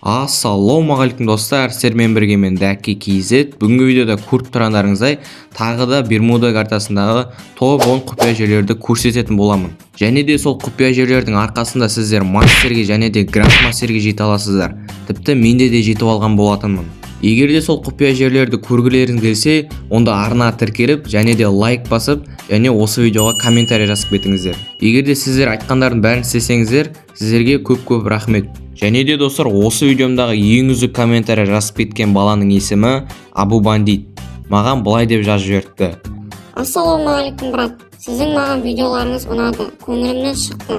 Ассалаумағалейкум, достар! Сіздермен бірге мен, Дәке KZ. Бүгінгі видеода көріп тұрғандарыңыздай, тағы да Бермуда картасындағы топ 10 құпия жерлерді көрсететін боламын. Және де сол құпия жерлердің арқасында сіздер мастерге және де гранд-мастерге жете аласыздар. Тіпті менде де жетіп алған болатынмын. Егер де сол құпия жерлерді көргілеріңіз келсе, онда арна тіркеліп және де лайк басып және осы видеоға комментарий жазып кетіңіздер. Егер де сіздер айтқандардың бәрін істесеңіздер, сіздерге көп-көп рахмет. Және де, достар, осы видеомдағы ең үздік комментарий жазып кеткен баланың есімі Абу Бандит. Маған былай деп жазып жіберіпті: Ассалаумағалейкум, брат! Сіздің маған видеоларыңыз ұнады, көңілімнен шықты.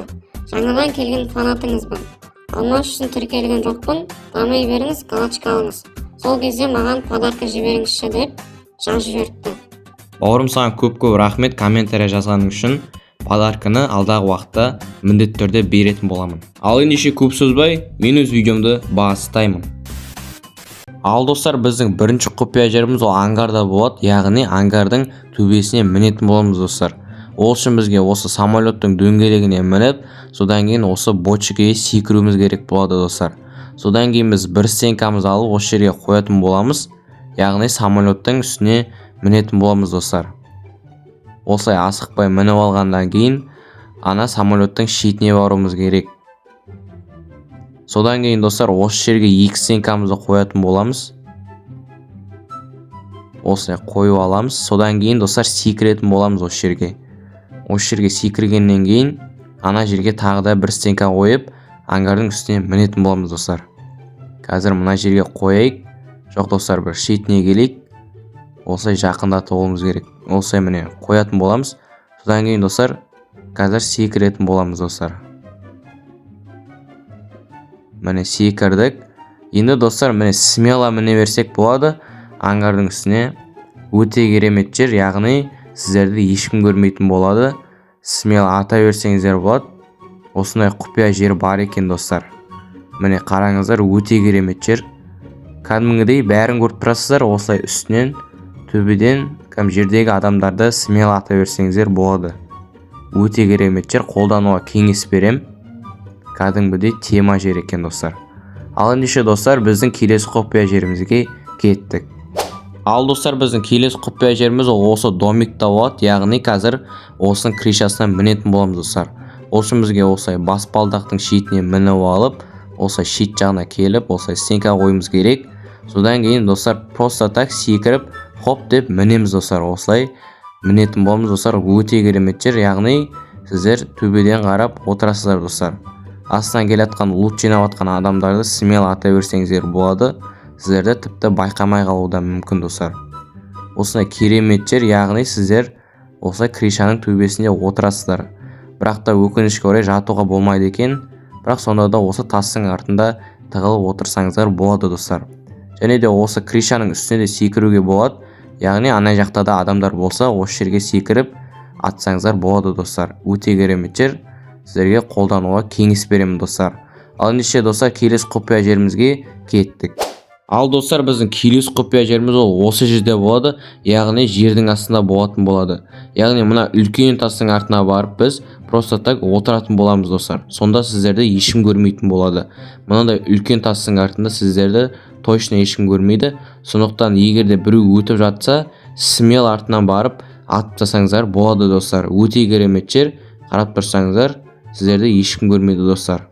Жаңадан келген фанатыңызбын. Алмас үшін тіркелген жоқпын. Дами беріңіз, галочка алыңыз, сол кезде маған подарка жіберіңізші, деп жазып жіберіпті. Бауырым, саған көп-көп рахмет комментарий жазғаның үшін. Подарканы алдағы уақытта міндетті түрде беретін боламын. Ал ендеше көп созбай, мен өз видеомды бастаймын. Ал, достар, біздің бірінші құпия жеріміз ол ангарда болады, яғни ангардың төбесіне мінетін боламыз, достар. Ол үшін бізге осы самолеттің дөңгелегіне мініп, содан кейін осы бочкаға секіруіміз керек болады, достар. Содан кейін біз бір стенкамызды алып, осы жерге қоятын боламыз, яғни самолеттің үстіне мінетін боламыз, достар. Осылай асықпай мініп алғаннан кейін ана самолеттің шетіне баруымыз керек. Содан кейін, достар, осы жерге екі стенкамызды қоятын боламыз. Осылай қойып аламыз. Содан кейін, достар, секіретін боламыз осы жерге. Осы жерге секіргеннен кейін ана жерге тағы да бір стенка қойып, ангардың үстіне мінетін боламыз, достар. Қазір мына жерге қояйық. Жоқ, достар, бір шетіне келейік. Осылай жақындатып алуымыз керек. Осылай, міне, қоятын боламыз. Содан кейін, достар, қазір секіретін боламыз, достар. Міне, секірдік. Енді, достар, міне, смело міне берсек болады ангардың үстіне. Өте керемет жер, яғни сіздерді ешкім көрмейтін болады. Смело ата берсеңіздер болады. Осындай құпия жер бар екен, достар. Міне, қараңыздар, өте керемет жер. Кәдімгідей бәрін көріп тұрасыздар. Осылай үстінен, төбеден кәдімгі жердегі адамдарды смело ата берсеңіздер болады. Өте керемет жер, қолдануға кеңес берем. Кәдімгідей тема жер екен, достар. Ал ендеше, достар, біздің келесі құпия жерімізге кеттік. Ал, достар, біздің келесі құпия жеріміз ол осы домикта болады, яғни қазір осының крышасына мінетін боламыз, достар. Ол үшін бізге осылай баспалдақтың шетіне мініп алып, осылай шет жағына келіп, осылай стенка қоюымыз керек. Содан кейін, достар, просто так секіріп, хоп деп мінеміз, достар. Осылай мінетін боламыз, достар. Өте керемет жер, яғни сіздер төбеден қарап отырасыздар, достар. Астынан келе жатқан, лут жинап жатқан адамдарды смело ата берсеңіздер болады. Сіздерді тіпті байқамай қалуы да мүмкін, достар. Осындай керемет жер, яғни сіздер осылай крышаның төбесінде отырасыздар. Бірақ та өкінішке орай, жатуға болмайды екен. Бірақ сонда да осы тастың артында тығылып отырсаңыздар болады, достар. Және де осы крышаның үстіне де секіруге болады, яғни ана жақта да адамдар болса, осы жерге секіріп атсаңыздар болады, достар. Өте керемет жер, сіздерге қолдануға кеңес беремін, достар. Ал ендеше, достар, келесі құпия жерімізге кеттік. Ал, достар, біздің келесі құпия жеріміз ол осы жерде болады, яғни жердің астында болатын болады. Яғни мына үлкен тастың артына барып, біз просто так отыратын боламыз, достар. Сонда сіздерді ешкім көрмейтін болады. Мынандай үлкен тастың артында сіздерді точно ешкім көрмейді. Сондықтан егер де біреу өтіп жатса, смело артынан барып атып тастасаңыздар болады, достар. Өте керемет жер. Қарап тұрсаңыздар, сіздерді ешкім көрмейді, достар.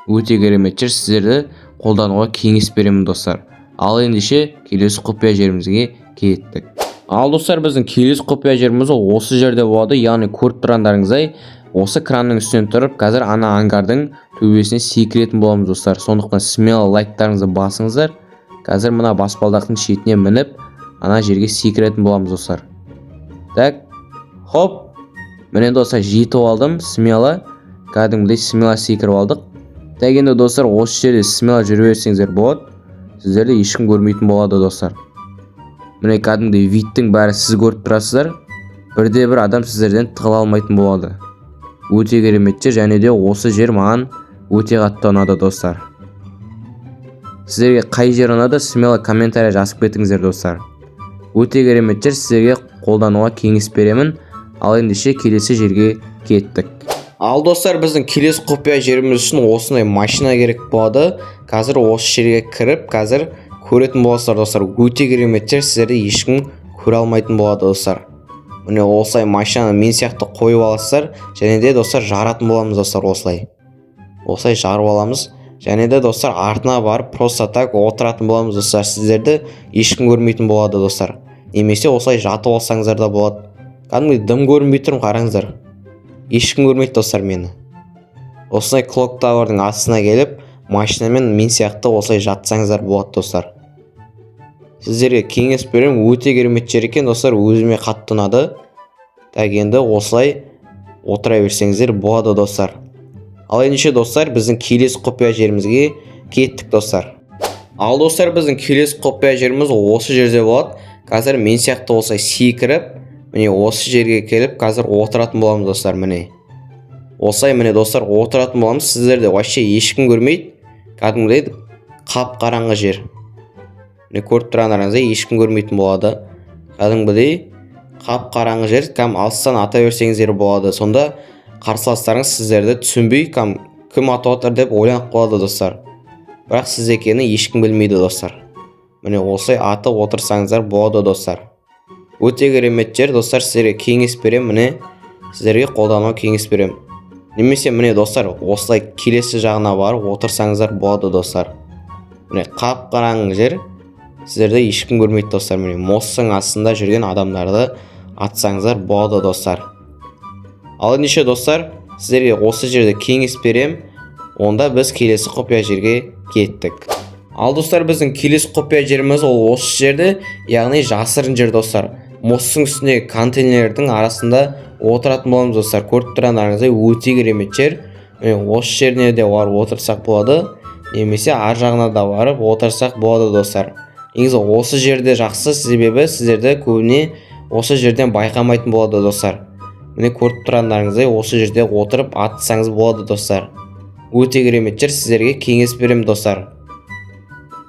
Өте керемет жер, сіздерді қолдануға кеңес беремін, достар. Ал ендеше келесі құпия жерімізге кеттік. Ал, достар, біздің келесі құпия жеріміз ол осы жерде болады, яғни көріп тұрғандарыңыздай, осы кранның үстінен тұрып, қазір ана ангардың төбесіне секіретін боламыз, достар. Сондықтан смело лайктарыңызды басыңыздар. Қазір мына баспалдақтың шетіне мініп, ана жерге секіретін боламыз, достар. Так, хоп, міне, достар, жетіп алдым. Смело, кәдімгідей смело секіріп алдық. Так, енді, достар, осы жерде смело жүре берсеңіздер болады. Сіздерді ешкім көрмейтін болады, достар. Міне, кәдімгідей видтің бәрі сіз көріп тұрасыздар. Бірде бір адам сіздерден тығыла алмайтын болады. Өте керемет жер. Және де осы жер маған өте қатты ұнады, достар. Сіздерге қай жер ұнады, смело комментарий жазып кетіңіздер, достар. Өте керемет жер, сіздерге қолдануға кеңес беремін. Ал ендеше келесі жерге кеттік. Ал, достар, біздің келесі құпия жеріміз үшін осындай машина керек болады. Қазір осы жерге кіріп, қазір көретін боласыздар, достар. Өте керемет жер, сіздерді ешкім көре алмайтын болады, достар. Міне, осылай машинаны мен сияқты қойып аласыздар және де, достар, жаратын боламыз, достар. Осылай жарып аламыз және де, достар, артына барып просто так отыратын боламыз, достар. Сіздерді ешкім көрмейтін болады, достар. Немесе осылай жатып алсаңыздар да болады. Кәдімгідей дым көрінбей тұрмын, қараңыздар, ешкім көрмейді, достар, мені. Осылай Clock Tower'дың астына келіп, машинамен мен сияқты осылай жатсаңыздар болады, достар. Сіздерге кеңес беремін, өте керемет жер екен, достар, өзіме қатты ұнады. Так, енді осылай отыра берсеңіздер болады, достар. Ал ендеше, достар, біздің келесі құпия жерімізге кеттік, достар. Ал, достар, біздің келесі құпия жеріміз осы жерде болады. Қазір мен сияқты осылай секіріп, міне, осы жерге келіп, қазір отыратын боламыз, достар. Міне, осылай, міне, достар, отыратын боламыз. Сіздерді вообще ешкім көрмейді, кәдімгідей қап қараңғы жер. Міне, көріп тұрғандарыңыздай, ешкім көрмейтін болады. Кәдімгідей қап қараңғы жер, кәдімгі алыстан ата берсеңіздер болады. Сонда қарсыластарыңыз сіздерді түсінбей, кәдімгі кім атып отыр деп ойланып қалады, достар. Бірақ сіз екенін ешкім білмейді, достар. Міне, осылай атып отырсаңыздар болады, достар. Өте керемет жер, достар, сіздерге кеңес беремін. Міне, сіздерге қолдану кеңес беремін. Немесе, міне, достар, осылай келесі жағына барып отырсаңыздар болады, достар. Міне, қап қараңғы жер, сіздерді ешкім көрмейді, достар. Міне, мосттың астында жүрген адамдарды атсаңыздар болады, достар. Ал ендеше, достар, сіздерге осы жерде кеңес берем. Онда біз келесі құпия жерге кеттік. Ал, достар, біздің келесі құпия жеріміз ол осы жерде, яғни жасырын жер, достар. Мосттың үстіндегі контейнерлердің арасында отыратын боламыз, достар. Көріп тұрғандарыңыздай, өте керемет жер. Міне, осы жеріне де барып отырсақ болады немесе ар жағына да барып отырсақ болады, достар. Негізі осы жерде жақсы, себебі сіздерді көбіне осы жерден байқамайтын болады, достар. Міне, көріп тұрғандарыңыздай, осы жерде отырып атсаңыз болады, достар. Өте керемет жер, сіздерге кеңес беремін, достар.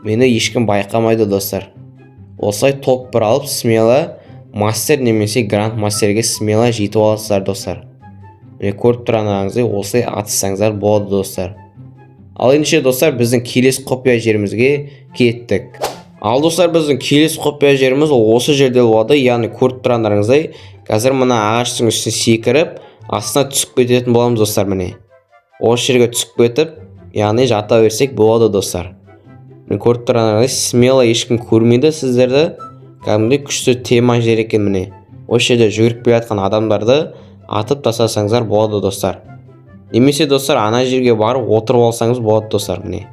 Мені ешкім байқамайды, достар. Осылай топ бір алып, смело мастер немесе гранд мастерге смело жетіп аласыздар, достар. Міне, көріп тұрғандарыңыздай, осылай атсаңыздар болады, достар. Ал ендеше, достар, біздің келесі құпия жерімізге кеттік. Ал, достар, біздің келесі құпия жеріміз ол осы жерде болады, яғни көріп тұрғандарыңыздай, қазір мына ағаштың үстіне секіріп, астына түсіп кететін боламыз, достар. Міне, осы жерге түсіп кетіп, яғни жата берсек болады, достар. Міне, көріп тұрғандарыңыздай, смело ешкім көрмейді сіздерді. Кәдімгідей күшті тема жер екен. Міне, осы жерде жүгіріп келе жатқан адамдарды атып тастасаңыздар болады, достар. Немесе, достар, ана жерге барып отырып алсаңыз болады, достар. Міне,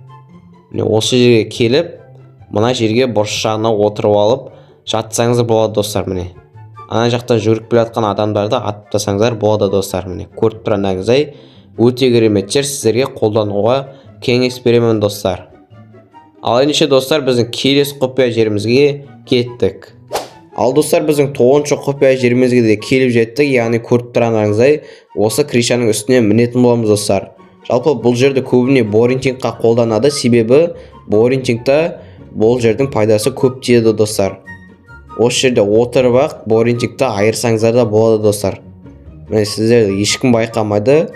осы жерге келіп, мына жерге бұрыш жағына отырып алып жатсаңыз болады, достар. Міне, ана жақтан жүгіріп келе жатқан адамдарды атып тастасаңыздар болады, достар. Міне, көріп тұрғандарыңыздай, өте керемет жер, сіздерге қолдануға кеңес беремін, достар. Ал ендеше, достар, біздің келесі құпия жерімізге кеттік. Ал, достар, біздің тоғызыншы құпия жерімізге де келіп жеттік, яғни көріп тұрғандарыңыздай, осы крышаның үстіне мінетін боламыз, достар. Жалпы бұл жерді көбіне боринтингқа қолданады, себебі боринтингта бұл жердің пайдасы көп тиеді, достар. Осы жерде отырып ақ боринтингті айырсаңыздар да болады, достар. Міне, сіздерді ешкім байқамайды.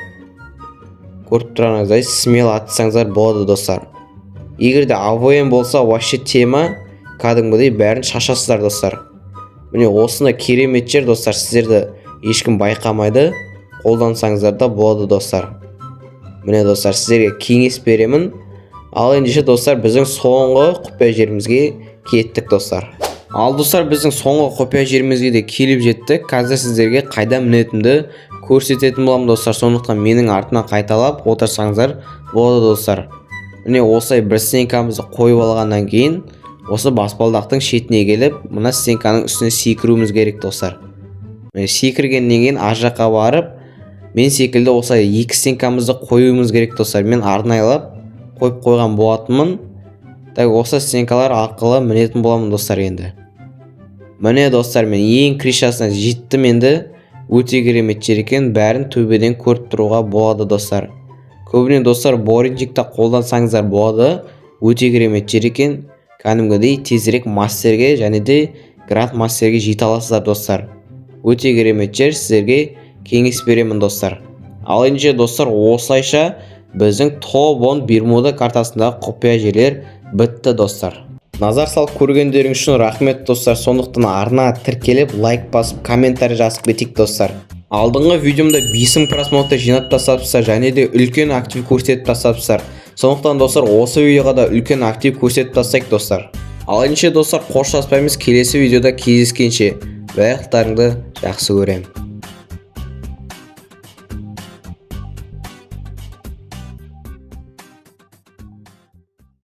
Көріп тұрғаныңыздай, смело атсаңыздар болады, достар. Егер де АВМ болса, вообще тема, кәдімгідей бәрін шашасыздар, достар. Міне, осындай керемет жер, достар, сіздерді ешкім байқамайды, қолдансаңыздар да болады, достар. Міне, достар, сіздерге кеңес беремін. Ал ендеше, достар, біздің соңғы құпия жерімізге кеттік, достар. Ал, достар, біздің соңғы құпия жерімізге де келіп жеттік. Қазір сіздерге қайда мінетінімді көрсететін боламын, достар. Сондықтан менің артымнан қайталап отырсаңыздар болады, достар. Міне, осылай бір стенкамызды қойып алғаннан кейін, осы баспалдақтың шетіне келіп, мына стенканың үстіне секіруіміз керек, достар. Міне, секіргеннен кейін ар жаққа барып, мен секілді осылай екі стенкамызды қоюымыз керек, достар. Мен арнайлап қойып қойған болатынмын. Так, осы стенкалар арқылы мінетін боламын, достар. Енді, міне, достар, мен ең крышасына жеттім. Енді өте керемет жер екен, бәрін төбеден көріп тұруға болады, достар. Көбіне, достар, боринтингті қолдансаңыздар болады. Өте керемет жер екен, кәдімгідей тезірек мастерге және де гранд мастерге жете аласыздар, достар. Өте керемет жер, сіздерге кеңес беремін, достар. Ал ендеше, достар, осылайша біздің топ 10 Бермуда картасындағы құпия жерлер бітті, достар. Назар салып көргендеріңіз үшін рахмет, достар. Сондықтан арна тіркеліп, лайк басып, комментарий жазып кетейік, достар. Алдыңғы видеомда 5000 просмотр жинап тастапсыздар және де үлкен актив көрсетіп тастапсыздар. Сондықтан, достар, осы видеоға да үлкен актив көрсетіп тастайық, достар. Ал ендеше, достар, қоштаспаймыз. Келесі видеода кездескенше, барлықтарыңды жақсы көремін.